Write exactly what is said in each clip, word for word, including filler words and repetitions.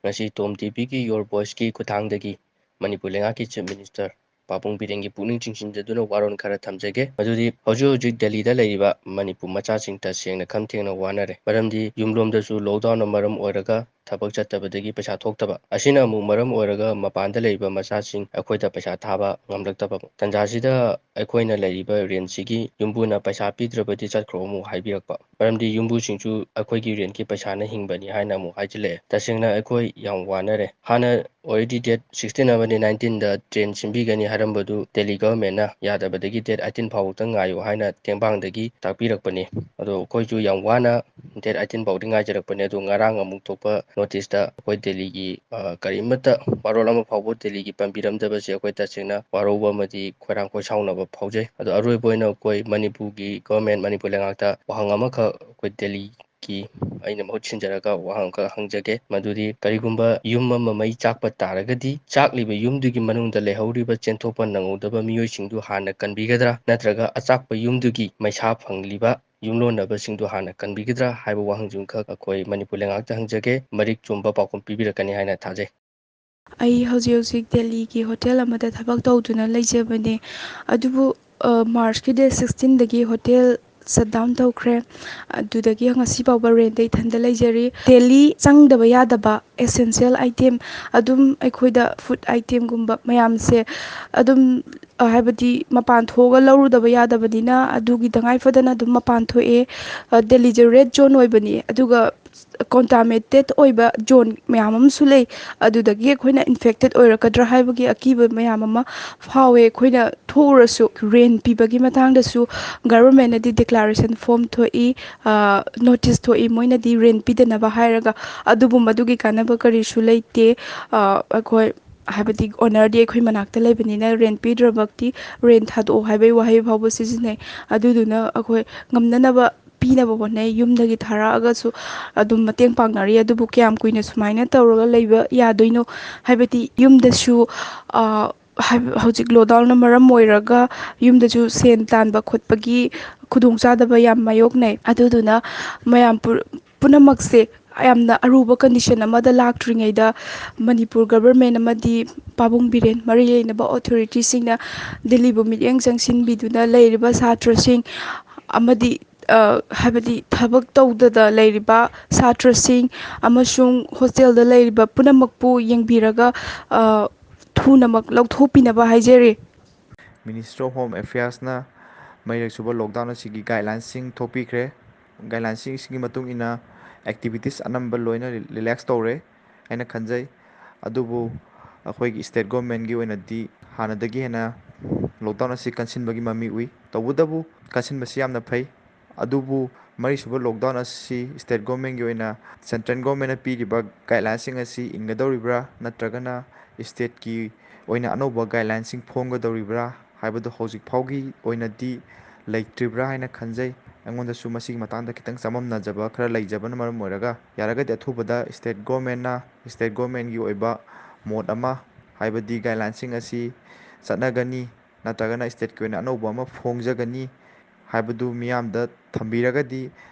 ꯉꯁꯤ ꯇꯣꯝ ꯇꯤꯚꯤꯒꯤ ꯌꯣꯔ ꯚꯣꯏꯁꯀꯤ ꯈꯨꯠꯊꯥꯡꯗꯒꯤ ꯃꯅꯤꯄꯨꯔ ꯂꯩꯉꯥꯛꯀꯤ ꯆꯤꯐ ꯃꯤꯅꯤꯁꯇꯔ ꯄꯥꯕꯨꯡ ꯕꯤꯔꯦꯟꯒꯤ ꯄꯨꯛꯅꯤꯡ ꯆꯤꯡꯁꯤꯟꯖꯗꯨꯅ ꯋꯥꯔꯣꯜ ꯈꯔ ꯊꯝꯖꯒꯦ꯫ ꯃꯗꯨꯗꯤ ꯍꯧꯖꯤꯛ ꯍꯧꯖꯤꯛ ꯗꯦꯜꯂꯤꯗ ꯂꯩꯔꯤꯕ ꯃꯅꯤꯄꯨꯔ ꯃꯆꯥꯁꯤꯡ ꯇꯁꯦꯡꯅ ꯈꯝ ꯊꯦꯡꯅ ꯋꯥꯅꯔꯦ꯫ ꯃꯔꯝꯗꯤ ꯌꯨꯝꯂꯣꯝꯗꯁꯨ ꯂꯣꯛꯗꯥꯎꯟꯅ ꯃꯔꯝ ꯑꯣꯏꯔꯒ ꯊꯕꯛ ꯆꯠꯇꯕꯗꯒꯤ ꯄꯩꯁꯥ ꯊꯣꯛꯇꯕ꯫ ꯑꯁꯤꯅ ꯑꯃꯨꯛ ꯃꯔꯝ ꯑꯣꯏꯔꯒ ꯃꯄꯥꯟꯗ ꯂꯩꯔꯤꯕ ꯃꯆꯥꯁꯤꯡ ꯑꯩꯈꯣꯏꯗ ꯄꯩꯁꯥ ꯊꯥꯕ ꯉꯝꯂꯛꯇꯕ꯫ ꯇꯥꯟꯖꯥꯁꯤꯗ ꯑꯩꯈꯣꯏꯅ ꯂꯩꯔꯤꯕ ꯔꯦꯟꯁꯤꯒꯤ ꯌꯨꯝꯕꯨꯅ ꯄꯩꯁꯥ ꯄꯤꯗ꯭ꯔꯕꯗꯤ ꯆꯠꯈ꯭ꯔꯣ ꯑꯃꯨꯛ ꯍꯥꯏꯕꯤꯔꯛꯄ꯫ ꯃꯔꯝꯗꯤ ꯌꯨꯝꯕꯨꯁꯤꯡꯁꯨ ꯑꯩꯈꯣꯏꯒꯤ ꯔꯦꯟꯀꯤ ꯄꯩꯁꯥꯅ ꯍꯤꯡꯕꯅꯤ ꯍꯥꯏꯅ ꯑꯃꯨꯛ ꯍꯥꯏꯖꯤꯜꯂꯛꯑꯦ꯫ ꯇꯁꯦꯡꯅ ꯑꯩꯈꯣꯏ ꯌꯥꯝ ꯋꯥꯅꯔꯦ꯫ ꯍꯥꯟꯅ already date sixteen ꯑꯃꯗꯤ nineteenꯗ ꯇ꯭ꯔꯦꯟ ꯁꯤꯟꯕꯤꯒꯅꯤ ꯍꯥꯏꯔꯝꯕꯗꯨ ꯗꯦꯜꯂꯤ ꯒꯚꯔꯟꯃꯦꯟꯠꯅ ꯌꯥꯗꯕꯗꯒꯤ date eighteen ꯐꯥꯎꯕꯇ ꯉꯥꯏꯌꯨ ꯍꯥꯏꯅ ꯇꯦꯡꯕꯥꯡꯗꯒꯤ ꯇꯥꯛꯄꯤꯔꯛꯄꯅꯤ꯫ ꯑꯗꯣ ꯑꯩꯈꯣꯏꯁꯨ ꯌꯥꯝ ꯋꯥꯅ date eighteen ꯐꯥꯎꯗꯤ ꯉꯥꯏꯖꯔꯛꯄꯅꯦ꯫ ꯑꯗꯣ ꯉꯔꯥꯡ ꯑꯃꯨꯛ ꯊꯣꯛꯄ ꯅꯣꯇꯤꯁꯇ ꯑꯩꯈꯣꯏ ꯗꯦꯜꯂꯤꯒꯤ, ꯑ, ꯀꯔꯤꯃꯠꯇ ꯋꯥꯔꯣꯜ ꯑꯃ ꯐꯥꯎꯕ ꯗꯦꯜꯂꯤꯒꯤ ꯄꯟꯕꯤꯔꯝꯗꯕꯁꯦ ꯑꯩꯈꯣꯏ ꯇꯁꯦꯡꯅ ꯋꯥꯔꯧꯕ ꯑꯃꯗꯤ ꯈꯣꯏꯔꯥꯡ ꯈꯣꯏꯁꯥꯎꯅꯕ ꯐꯥꯎꯖꯩ꯫ ꯑꯗꯣ ꯑꯔꯣꯏꯕ ꯑꯣꯏꯅ ꯑꯩꯈꯣꯏ ꯃꯅꯤꯄꯨꯔꯒꯤ ꯒꯚꯔꯟꯃꯦꯟꯠ, ꯃꯅꯤꯄꯨꯔ ꯂꯩꯉꯥꯛꯇ ꯋꯥꯍꯪ ꯑꯃꯈꯛ ꯑꯩꯈꯣꯏ ꯗꯦꯜꯂꯤꯒꯤ ꯑꯩꯅ ꯃꯍꯨꯠ ꯁꯤꯟꯖꯔꯒ ꯋꯥꯍꯪ ꯑꯃꯈꯛ ꯍꯪꯖꯒꯦ꯫ ꯃꯗꯨꯗꯤ ꯀꯔꯤꯒꯨꯝꯕ ꯌꯨꯝ ꯑꯃ ꯃꯩ ꯆꯥꯛꯄ ꯇꯥꯔꯒꯗꯤ ꯆꯥꯛꯂꯤꯕ ꯌꯨꯝꯗꯨꯒꯤ ꯃꯅꯨꯡꯗ ꯂꯩꯍꯧꯔꯤꯕ ꯆꯦꯟꯊꯣꯛꯄ ꯅꯪꯍꯧꯗꯕ ꯃꯤꯑꯣꯏꯁꯤꯡꯗꯨ ꯍꯥꯟꯅ ꯀꯟꯕꯤꯒꯗ꯭ꯔꯥ? ꯅꯠꯇ꯭ꯔꯒ ꯑꯆꯥꯛꯄ ꯌꯨꯝꯗꯨꯒꯤ ꯃꯩꯁꯥ ꯐꯪꯂꯤꯕ ꯌꯨꯝꯂꯣꯟꯅꯕꯁꯤꯡꯗꯨ ꯍꯥꯟꯅ ꯀꯟꯕꯤꯒꯗ꯭ꯔꯥ ꯍꯥꯏꯕ ꯋꯥꯍꯪꯁꯤꯡꯈꯛ ꯑꯩꯈꯣꯏ ꯃꯅꯤꯄꯨꯔ ꯂꯩꯉꯥꯛꯇ ꯍꯪꯖꯒꯦ꯫ ꯃꯔꯤꯛ ꯆꯨꯝꯕ ꯄꯥꯎꯈꯨꯝ ꯄꯤꯕꯤꯔꯛꯀꯅꯤ ꯍꯥꯏꯅ ꯊꯥꯖꯩ꯫ ꯑꯩ ꯍꯧꯖꯤꯛ ꯍꯧꯖꯤꯛ ꯗꯦꯜꯂꯤꯒꯤ ꯍꯣꯇꯦꯜ ꯑꯃꯗ ꯊꯕꯛ ꯇꯧꯗꯨꯅ ꯂꯩꯖꯕꯅꯦ꯫ ꯑꯗꯨꯕꯨ, ꯑ, ꯃꯥꯔꯆꯀꯤ date sixteenꯗꯒꯤ ꯍꯣꯇꯦꯜ shut down ꯇꯧꯈ꯭ꯔꯦ꯫ ꯑꯗꯨꯗꯒꯤ ꯉꯁꯤ ꯐꯥꯎꯕ ꯔꯦꯟꯗ ꯏꯊꯟꯗ ꯂꯩꯖꯔꯤ꯫ ꯗꯦꯜꯂꯤ ꯆꯪꯗꯕ ꯌꯥꯗꯕ essential item, ꯑꯗꯨꯝ ꯑꯩꯈꯣꯏꯗ food itemꯒꯨꯝꯕ ꯃꯌꯥꯝꯁꯦ ꯑꯗꯨꯝ, ꯑ, ꯍꯥꯏꯕꯗꯤ ꯃꯄꯥꯟ ꯊꯣꯛꯑꯒ ꯂꯧꯔꯨꯗꯕ ꯌꯥꯗꯕꯅꯤꯅ ꯑꯗꯨꯒꯤ ꯇꯉꯥꯏ ꯐꯗꯅ ꯑꯗꯨꯝ ꯃꯄꯥꯟ ꯊꯣꯛꯑꯦ꯫ ꯑ, ꯗꯦꯜꯂꯤꯁꯦ red zone ꯑꯣꯏꯕꯅꯤ, ꯑꯗꯨꯒ contaminated ꯑꯣꯏꯕ zone ꯃꯌꯥꯝ ꯑꯃꯁꯨ ꯂꯩ꯫ ꯑꯗꯨꯗꯒꯤ ꯑꯩꯈꯣꯏꯅ infected ꯑꯣꯏꯔꯛꯀꯗ꯭ꯔꯥ ꯍꯥꯏꯕꯒꯤ ꯑꯀꯤꯕ ꯃꯌꯥꯝ ꯑꯃ ꯐꯥꯎꯋꯦ꯫ ꯑꯩꯈꯣꯏꯅ ꯊꯣꯛꯎꯔꯁꯨ ꯔꯦꯟ ꯄꯤꯕꯒꯤ ꯃꯇꯥꯡꯗꯁꯨ ꯒꯚꯔꯟꯃꯦꯟꯠꯅꯗꯤ declaration form ꯊꯣꯛꯏ, ꯑ, ꯅꯣꯇꯤꯁ ꯊꯣꯛꯏ, ꯃꯣꯏꯅꯗꯤ ꯔꯦꯟ ꯄꯤꯗꯅꯕ ꯍꯥꯏꯔꯒ꯫ ꯑꯗꯨꯕꯨ ꯃꯗꯨꯒꯤ ꯀꯥꯟꯅꯕ ꯀꯔꯤꯁꯨ ꯂꯩꯇꯦ꯫ ꯑ, ꯑꯩꯈꯣꯏ, ꯍꯥꯏꯕꯗꯤ ownerꯗꯤ ꯑꯩꯈꯣꯏ ꯃꯅꯥꯛꯇ ꯂꯩꯕꯅꯤꯅ ꯔꯦꯟ ꯄꯤꯗ꯭ꯔꯃꯛꯇꯤ ꯔꯦꯟ ꯊꯥꯗꯣꯛꯑꯣ ꯍꯥꯏꯕꯒꯤ ꯋꯥꯍꯩ ꯐꯥꯎꯕ ꯁꯤꯖꯤꯟꯅꯩ꯫ ꯑꯗꯨꯗꯨꯅ ꯑꯩꯈꯣꯏ ꯉꯝꯅꯅꯕ ꯄꯤꯅꯕ ꯍꯣꯠꯅꯩ꯫ ꯌꯨꯝꯗꯒꯤ ꯊꯥꯔꯛꯑꯒꯁꯨ ꯑꯗꯨꯝ ꯃꯇꯦꯡ ꯄꯥꯡꯅꯔꯤ꯫ ꯑꯗꯨꯕꯨ ꯀꯌꯥꯝ ꯀꯨꯏꯅ ꯁꯨꯃꯥꯏꯅ ꯇꯧꯔꯒ ꯂꯩꯕ ꯌꯥꯗꯣꯏꯅꯣ? ꯍꯥꯏꯕꯗꯤ ꯌꯨꯝꯗꯁꯨ, ꯑ, ꯍꯥꯏꯕ-, ꯍꯧꯖꯤꯛ ꯂꯣꯛꯗꯥꯎꯟꯅ ꯃꯔꯝ ꯑꯣꯏꯔꯒ ꯌꯨꯝꯗꯁꯨ ꯁꯦꯟ ꯇꯥꯟꯕ ꯈꯣꯠꯄꯒꯤ ꯈꯨꯗꯣꯡꯆꯥꯗꯕ ꯌꯥꯝ ꯃꯥꯌꯣꯛꯅꯩ꯫ ꯑꯗꯨꯗꯨꯅ ꯃꯌꯥꯝ ꯄꯨ-, ꯄꯨꯝꯅꯃꯛꯁꯦ ꯌꯥꯝꯅ ꯑꯔꯨꯕ ꯀꯟꯗꯤꯁꯟ ꯑꯃꯗ ꯂꯥꯛꯇ꯭ꯔꯤꯉꯩꯗ ꯃꯅꯤꯄꯨꯔ ꯒꯚꯔꯟꯃꯦꯟ ꯑꯃꯗꯤ ꯄꯥꯕꯨꯡ ꯕꯤꯔꯦꯟ ꯃꯔꯤ ꯂꯩꯅꯕ ꯑꯣꯊꯣꯔꯤꯇꯤꯁꯤꯡꯅ ꯗꯤꯜꯂꯤꯕꯨ ꯃꯤꯠꯌꯦꯡ ꯆꯪꯁꯤꯟꯕꯤꯗꯨꯅ ꯂꯩꯔꯤꯕ ꯁꯥꯇ꯭ꯔꯁꯤꯡ ꯑꯃꯗꯤ, ꯑ, ꯍꯥꯏꯕꯗꯤ ꯊꯕꯛ ꯇꯧꯗꯅ ꯂꯩꯔꯤꯕ ꯁꯥꯇ꯭ꯔꯁꯤꯡ ꯑꯃꯁꯨꯡ ꯍꯣꯁꯇꯦꯜꯗ ꯂꯩꯔꯤꯕ ꯄꯨꯝꯅꯃꯛꯄꯨ ꯌꯦꯡꯕꯤꯔꯒ, ꯑ, ꯊꯨꯅꯃꯛ ꯂꯧꯊꯣꯛꯄꯤꯅꯕ ꯍꯥꯏꯖꯔꯤ꯫ Ministry of Home Affairsꯅ ꯃꯔꯤꯔꯛ ꯁꯨꯕ ꯂꯣꯛꯗꯥꯎꯟ ꯑꯁꯤꯒꯤ ꯒꯥꯏꯗꯂꯥꯏꯟꯁꯤꯡ ꯊꯣꯛꯄꯤꯈ꯭ꯔꯦ꯫ ꯒꯥꯏꯗꯂꯥꯏꯟꯁꯤꯡꯁꯤꯒꯤ ꯃꯇꯨꯡ ꯏꯟꯅ ꯑꯦꯛꯇꯤꯚꯤꯇꯤꯁ ꯑꯅꯝꯕ ꯂꯣꯏꯅ ꯔꯤꯂꯦꯛꯁ ꯇꯧꯔꯦ ꯍꯥꯏꯅ ꯈꯟꯖꯩ꯫ ꯑꯗꯨꯕꯨ ꯑꯩꯈꯣꯏꯒꯤ ꯁ꯭ꯇꯦꯠ ꯒꯣꯔꯃꯦꯟꯒꯤ ꯑꯣꯏꯅꯗꯤ ꯍꯥꯟꯅꯗꯒꯤ ꯍꯦꯟꯅ ꯂꯣꯛꯗꯥꯎꯟ ꯑꯁꯤ ꯀꯟꯁꯤꯟꯕꯒꯤ ꯃꯃꯤ ꯎꯏ꯫ ꯇꯧꯕꯇꯕꯨ ꯀꯟꯁꯤꯟꯕꯁꯤ ꯌꯥꯝꯅ ꯐꯩ꯫ ꯑꯗꯨꯕꯨ ꯃꯔꯤꯁꯨꯕ ꯂꯣꯛꯗꯥꯎꯟ ꯑꯁꯤ ꯁ꯭ꯇꯦꯠ ꯒꯣꯔꯃꯦꯟꯒꯤ ꯑꯣꯏꯅ ꯁꯦꯟꯇ꯭ꯔꯦꯜ ꯒꯣꯔꯃꯦꯟꯅ ꯄꯤꯔꯤꯕ ꯒꯥꯏꯗꯂꯥꯏꯟꯁꯤꯡ ꯑꯁꯤ ꯏꯟꯒꯗꯧꯔꯤꯕ꯭ꯔꯥ, ꯅꯠꯇ꯭ꯔꯒꯅ ꯁ꯭ꯇꯦꯠꯀꯤ ꯑꯣꯏꯅ ꯑꯅꯧꯕ ꯒꯥꯏꯗꯂꯥꯏꯟꯁꯤꯡ ꯐꯣꯡꯒꯗꯧꯔꯤꯕ꯭ꯔꯥ ꯍꯥꯏꯕꯗꯨ ꯍꯧꯖꯤꯛ ꯐꯥꯎꯒꯤ ꯑꯣꯏꯅꯗꯤ ꯂꯩꯇ꯭ꯔꯤꯕ꯭ꯔꯥ ꯍꯥꯏꯅ ꯈꯟꯖꯩ꯫ ꯑꯩꯉꯣꯟꯗꯁꯨ ꯃꯁꯤꯒꯤ ꯃꯇꯥꯡꯗ ꯈꯤꯇꯪ ꯆꯃꯝꯅꯖꯕ ꯈꯔ ꯂꯩꯖꯕꯅ ꯃꯔꯝ ꯑꯣꯏꯔꯒ, ꯌꯥꯔꯒꯗꯤ ꯑꯊꯨꯕꯗ ꯁ꯭ꯇꯦꯠ ꯒꯣꯔꯃꯦꯟꯅ, ꯁ꯭ꯇꯦꯠ ꯒꯣꯔꯃꯦꯟꯒꯤ ꯑꯣꯏꯕ ꯃꯣꯠ ꯑꯃ, ꯍꯥꯏꯕꯗꯤ ꯒꯥꯏꯗꯂꯥꯏꯟꯁꯤꯡ ꯑꯁꯤ ꯆꯠꯅꯒꯅꯤ, ꯅꯠꯇ꯭ꯔꯒꯅ ꯁ꯭ꯇꯦꯠꯀꯤ ꯑꯣꯏꯅ ꯑꯅꯧꯕ ꯑꯃ ꯐꯣꯡꯖꯒꯅꯤ ꯍꯥꯏꯕꯗꯨ ꯃꯤꯌꯥꯝꯗ ꯊꯝꯕꯤꯔꯒꯗꯤ,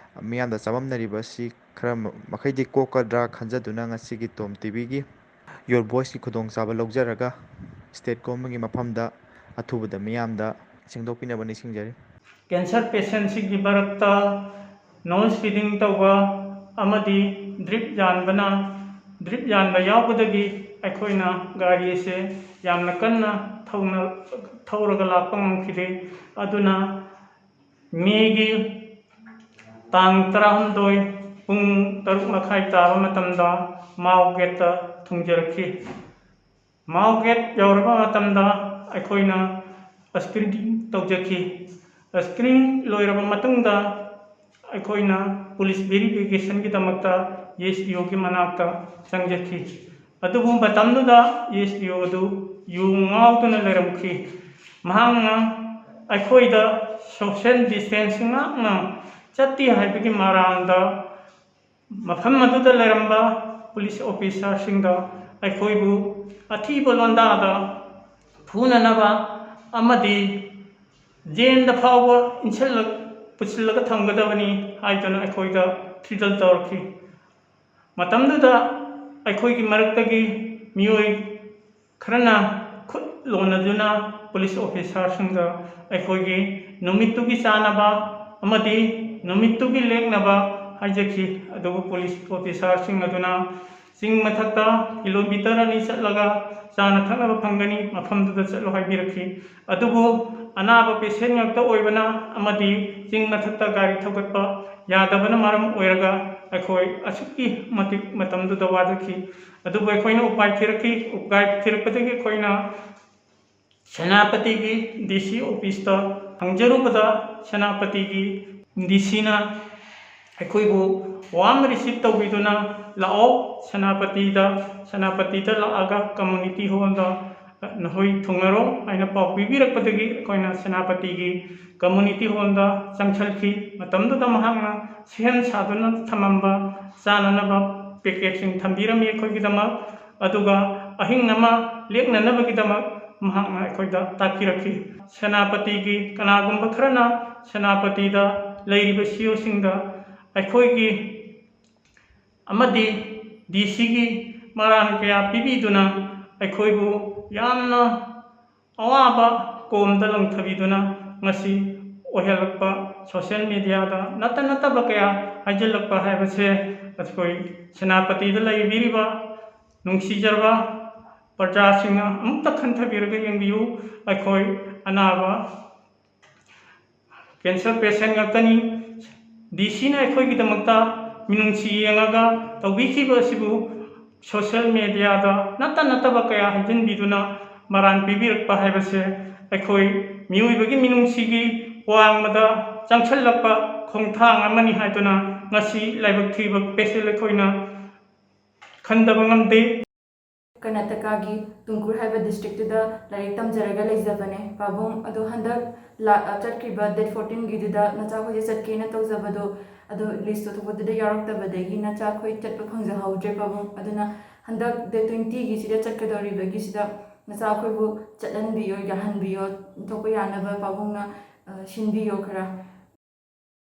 ꯃꯤꯌꯥꯝꯗ ꯆꯃꯝꯅꯔꯤꯕ ꯑꯁꯤ ꯈꯔ ꯃ-, ꯃꯈꯩꯗꯤ ꯀꯣꯛꯀꯗ꯭ꯔꯥ ꯈꯟꯖꯗꯨꯅ ꯉꯁꯤꯒꯤ ꯇꯣꯝ ꯇꯤꯚꯤꯒꯤ ꯌꯣꯔ ꯚꯣꯏꯁꯀꯤ ꯈꯨꯗꯣꯡꯆꯥꯕ ꯂꯧꯖꯔꯒ ꯁ꯭ꯇꯦꯠ ꯒꯣꯔꯃꯦꯟꯒꯤ ꯃꯐꯝꯗ ꯑꯊꯨꯕꯗ ꯃꯤꯌꯥꯝꯗ ꯁꯦꯡꯗꯣꯛꯄꯤꯅꯕ ꯅꯤꯡꯁꯤꯡꯖꯔꯤ꯫ ꯀꯦꯟꯁꯔ ꯄꯦꯁꯦꯟꯁꯤꯡꯒꯤ ꯃꯔꯛꯇ ꯅꯣꯏꯁ ꯐꯤꯗꯤꯡ ꯇꯧꯕ ꯑꯃꯗꯤ ꯗ꯭ꯔꯤꯞ ꯌꯥꯟꯕꯅ, ꯗ꯭ꯔꯤꯞ ꯌꯥꯟꯕ ꯌꯥꯎꯕꯗꯒꯤ ꯑꯩꯈꯣꯏꯅ ꯒꯥꯔꯤꯁꯦ ꯌꯥꯝꯅ ꯀꯟꯅ ꯊꯧꯅ-, ꯊꯧꯔꯒ ꯂꯥꯛꯄ ꯉꯝꯈꯤꯗꯦ꯫ ꯑꯗꯨꯅ ꯃꯦꯒꯤ ꯇꯥꯡ ꯇꯔꯥꯍꯨꯝꯗꯣꯏ ꯄꯨꯡ ꯇꯔꯨꯛ ꯃꯈꯥꯏ ꯇꯥꯕ ꯃꯇꯝꯗ ꯃꯥꯎ ꯒꯦꯠꯇ ꯊꯨꯡꯖꯔꯛꯈꯤ꯫ ꯃꯥꯎ ꯒꯦꯠ ꯌꯧꯔꯕ ꯃꯇꯝꯗ ꯑꯩꯈꯣꯏꯅ ꯁ꯭ꯀ꯭ꯔꯤꯅꯤꯡ ꯇꯧꯖꯈꯤ꯫ ꯁ꯭ꯀ꯭ꯔꯤꯅꯤꯡ ꯂꯣꯏꯔꯕ ꯃꯇꯨꯡꯗ ꯑꯩꯈꯣꯏꯅ ꯄꯨꯂꯤꯁ ꯚꯦꯔꯤꯐꯤꯀꯦꯁꯟꯒꯤꯗꯃꯛꯇ ꯑꯦꯁ ꯗꯤ ꯑꯣꯒꯤ ꯃꯅꯥꯛꯇ ꯆꯪꯖꯈꯤ꯫ ꯑꯗꯨꯕꯨ ꯃꯇꯝꯗꯨꯗ ꯑꯦꯁ ꯗꯤ ꯑꯣ ꯑꯗꯨ ꯌꯨ ꯉꯥꯎꯗꯨꯅ ꯂꯩꯔꯝꯈꯤ꯫ ꯃꯍꯥꯛꯅ ꯑꯩꯈꯣꯏꯗ ꯁꯣꯁꯦꯜ ꯗꯤꯁꯇꯦꯟꯁꯤꯡ ꯉꯥꯛꯅ ꯆꯠꯇꯦ ꯍꯥꯏꯕꯒꯤ ꯃꯔꯥꯜꯗ ꯃꯐꯝ ꯑꯗꯨꯗ ꯂꯩꯔꯝꯕ ꯄꯨꯂꯤꯁ ꯑꯣꯐꯤꯁꯥꯔꯁꯤꯡꯗ ꯑꯩꯈꯣꯏꯕꯨ ꯑꯊꯤꯕ ꯂꯣꯟꯗꯥꯗ ꯐꯨꯅꯅꯕ ꯑꯃꯗꯤ ꯖꯦꯜꯗ ꯐꯥꯎꯕ ꯏꯟꯁꯤꯜꯂ-, ꯄꯨꯁꯤꯜꯂꯒ ꯊꯝꯒꯗꯕꯅꯤ ꯍꯥꯏꯗꯨꯅ ꯑꯩꯈꯣꯏꯗ ꯊ꯭ꯔꯤꯇꯟ ꯇꯧꯔꯛꯈꯤ꯫ ꯃꯇꯝꯗꯨꯗ ꯑꯩꯈꯣꯏꯒꯤ ꯃꯔꯛꯇꯒꯤ ꯃꯤꯑꯣꯏ ꯈꯔꯅ ꯈꯨꯠ ꯂꯣꯟꯅꯗꯨꯅ ꯄꯨꯂꯤꯁ ꯑꯣꯐꯤꯁꯥꯔꯁꯤꯡꯗ ꯑꯩꯈꯣꯏꯒꯤ ꯅꯨꯃꯤꯠꯇꯨꯒꯤ ꯆꯥꯅꯕ ꯑꯃꯗꯤ ꯅꯨꯃꯤꯠꯇꯨꯒꯤ ꯂꯦꯛꯅꯕ ꯍꯥꯏꯖꯈꯤ꯫ ꯑꯗꯨꯕꯨ ꯄꯨꯂꯤꯁ ꯑꯣꯐꯤꯁꯥꯔꯁꯤꯡ ꯑꯗꯨꯅ ꯆꯤꯡ ꯃꯊꯛꯇ ꯀꯤꯂꯣꯃꯤꯇꯔ ꯑꯅꯤ ꯆꯠꯂꯒ ꯆꯥꯅ ꯊꯛꯅꯕ ꯐꯪꯒꯅꯤ, ꯃꯐꯝꯗꯨꯗ ꯆꯠꯂꯨ ꯍꯥꯏꯕꯤꯔꯛꯈꯤ꯫ ꯑꯗꯨꯕꯨ ꯑꯅꯥꯕ ꯄꯦꯁꯦꯟ ꯉꯥꯛꯇ ꯑꯣꯏꯕꯅ ꯑꯃꯗꯤ ꯆꯤꯡ ꯃꯊꯛꯇ ꯒꯥꯔꯤ ꯊꯧꯒꯠꯄ ꯌꯥꯗꯕꯅ ꯃꯔꯝ ꯑꯣꯏꯔꯒ ꯑꯩꯈꯣꯏ ꯑꯁꯨꯛꯀꯤ ꯃꯇꯤꯛ ꯃꯇꯝꯗꯨꯗ ꯋꯥꯖꯈꯤ꯫ ꯑꯗꯨꯕꯨ ꯑꯩꯈꯣꯏꯅ ꯎꯄꯥꯏ ꯊꯤꯔꯛꯈꯤ꯫ ꯎꯄꯥꯏ ꯊꯤꯔꯛꯄꯗꯒꯤ ꯑꯩꯈꯣꯏꯅ ꯁꯦꯅꯥꯄꯇꯤꯒꯤ ꯗꯤ ꯁꯤ ꯑꯣꯐꯤꯁꯇ ꯍꯪꯖꯔꯨꯕꯗ, ꯁꯦꯅꯥꯄꯇꯤꯒꯤ ꯗꯤ ꯁꯤꯅ ꯑꯩꯈꯣꯏꯕꯨ ꯋꯥꯔꯝ ꯔꯤꯁꯤꯞ ꯇꯧꯕꯤꯗꯨꯅ, "ꯂꯥꯛꯑꯣ ꯁꯦꯅꯥꯄꯇꯤꯗ, ꯁꯦꯅꯥꯄꯇꯤꯗ ꯂꯥꯛꯑꯒ ꯀꯝꯃꯨꯅꯤꯇꯤ ꯍꯣꯜꯗ ꯅꯈꯣꯏ ꯊꯨꯡꯉꯔꯣ" ꯍꯥꯏꯅ ꯄꯥꯎ ꯄꯤꯕꯤꯔꯛꯄꯗꯒꯤ ꯑꯩꯈꯣꯏꯅ ꯁꯦꯅꯥꯄꯇꯤꯒꯤ ꯀꯝꯃꯨꯅꯤꯇꯤ ꯍꯣꯜꯗ ꯆꯪꯁꯤꯜꯈꯤ꯫ ꯃꯇꯝꯗꯨꯗ ꯃꯍꯥꯛꯅ ꯁꯦꯝ ꯁꯥꯗꯨꯅ ꯊꯝꯃꯝꯕ ꯆꯥꯅꯅꯕ ꯄꯦꯀꯦꯠꯁꯤꯡ ꯊꯝꯕꯤꯔꯝꯃꯤ ꯑꯩꯈꯣꯏꯒꯤꯗꯃꯛ꯫ ꯑꯗꯨꯒ ꯑꯍꯤꯡ ꯑꯃ ꯂꯦꯛꯅꯅꯕꯒꯤꯗꯃꯛ ꯃꯍꯥꯛꯅ ꯑꯩꯈꯣꯏꯗ ꯇꯥꯛꯄꯤꯔꯛꯈꯤ꯫ ꯁꯦꯅꯥꯄꯇꯤꯒꯤ ꯀꯅꯥꯒꯨꯝꯕ ꯈꯔꯅ ꯁꯦꯅꯥꯄꯇꯤꯗ ꯂꯩꯔꯤꯕ ꯁꯤ ꯏ ꯑꯣꯁꯤꯡꯗ ꯑꯩꯈꯣꯏꯒꯤ ꯑꯃꯗꯤ ꯗꯤ ꯁꯤꯒꯤ ꯃꯔꯥꯜ ꯀꯌꯥ ꯄꯤꯕꯤꯗꯨꯅ ꯑꯩꯈꯣꯏꯕꯨ ꯌꯥꯝꯅ ꯑꯋꯥꯕ ꯀꯣꯝꯗ ꯂꯪꯊꯕꯤꯗꯨꯅ ꯉꯁꯤ ꯑꯣꯏꯍꯜꯂꯛꯄ, ꯁꯣꯁꯤꯌꯦꯜ ꯃꯦꯗꯤꯌꯥꯗ ꯅꯠꯇ ꯅꯠꯇꯕ ꯀꯌꯥ ꯍꯥꯏꯖꯤꯜꯂꯛꯄ ꯍꯥꯏꯕꯁꯦ ꯑꯩꯈꯣꯏ ꯁꯦꯅꯥꯄꯇꯤꯗ ꯂꯩꯕꯤꯔꯤꯕ ꯅꯨꯡꯁꯤꯖꯔꯕ ꯄ꯭ꯔꯖꯥꯁꯤꯡꯅ ꯑꯃꯨꯛꯇ ꯈꯟꯊꯕꯤꯔꯒ ꯌꯦꯡꯕꯤꯌꯨ꯫ ꯑꯩꯈꯣꯏ ꯑꯅꯥꯕ ꯀꯦꯟꯁꯔ ꯄꯦꯁꯦꯟ ꯉꯥꯛꯇꯅꯤ꯫ ꯗꯤ ꯁꯤꯅ ꯑꯩꯈꯣꯏꯒꯤꯗꯃꯛꯇ ꯃꯤꯅꯨꯡꯁꯤ ꯌꯦꯡꯉꯒ ꯇꯧꯕꯤꯈꯤꯕ ꯑꯁꯤꯕꯨ ꯁꯣꯁꯤꯌꯦꯜ ꯃꯦꯗꯤꯌꯥꯗ ꯅꯠꯇ ꯅꯠꯇꯕ ꯀꯌꯥ ꯍꯥꯏꯖꯤꯟꯕꯤꯗꯨꯅ ꯃꯔꯥꯜ ꯄꯤꯕꯤꯔꯛꯄ ꯍꯥꯏꯕꯁꯦ ꯑꯩꯈꯣꯏ ꯃꯤꯑꯣꯏꯕꯒꯤ ꯃꯤꯅꯨꯡꯁꯤꯒꯤ ꯋꯥꯡꯃꯗ ꯆꯪꯁꯤꯜꯂꯛꯄ ꯈꯣꯡꯊꯥꯡ ꯑꯃꯅꯤ ꯍꯥꯏꯗꯨꯅ ꯉꯁꯤ ꯂꯥꯏꯕꯛ ꯊꯤꯕ ꯄꯦꯁꯦꯟ ꯑꯩꯈꯣꯏꯅ ꯈꯟꯗꯕ ꯉꯝꯗꯦ꯫ ꯀꯔꯅꯥꯇꯀꯥꯒꯤ ꯇꯨꯡꯀꯨꯔ ꯍꯥꯏꯕ ꯗꯤꯁꯇ꯭ꯔꯤꯛꯇꯨꯗ ꯂꯥꯏꯔꯤꯛ ꯇꯝꯖꯔꯒ ꯂꯩꯖꯕꯅꯦ꯫ ꯄꯥꯕꯨꯡ ꯑꯗꯣ ꯍꯟꯗꯛ ꯂꯥ-, ꯆꯠꯈ꯭ꯔꯤꯕ ꯗꯦꯠ ꯐꯣꯔꯇꯤꯟꯒꯤꯗꯨꯗ ꯅꯆꯥꯈꯣꯏꯁꯦ ꯆꯠꯀꯦꯅ ꯇꯧꯖꯕꯗꯣ, ꯑꯗꯣ ꯂꯤꯁꯇꯣ ꯊꯣꯛꯄꯗꯨꯗ ꯌꯥꯎꯔꯛꯇꯕꯗꯒꯤ ꯅꯆꯥꯈꯣꯏ ꯆꯠꯄ ꯐꯪꯖꯍꯧꯗ꯭ꯔꯦ ꯄꯥꯕꯨꯡ꯫ ꯑꯗꯨꯅ ꯍꯟꯗꯛ ꯗꯦꯠ ꯇ꯭ꯋꯦꯟꯇꯤꯒꯤꯁꯤꯗ ꯆꯠꯀꯗꯧꯔꯤꯕꯒꯤꯁꯤꯗ ꯅꯆꯥꯈꯣꯏꯕꯨ ꯆꯠꯍꯟꯕꯤꯌꯣ, ꯌꯥꯍꯟꯕꯤꯌꯣ, ꯊꯣꯛꯄ ꯌꯥꯅꯕ ꯄꯥꯕꯨꯡꯅ, ꯑ, ꯁꯤꯟꯕꯤꯌꯣ ꯈꯔ꯫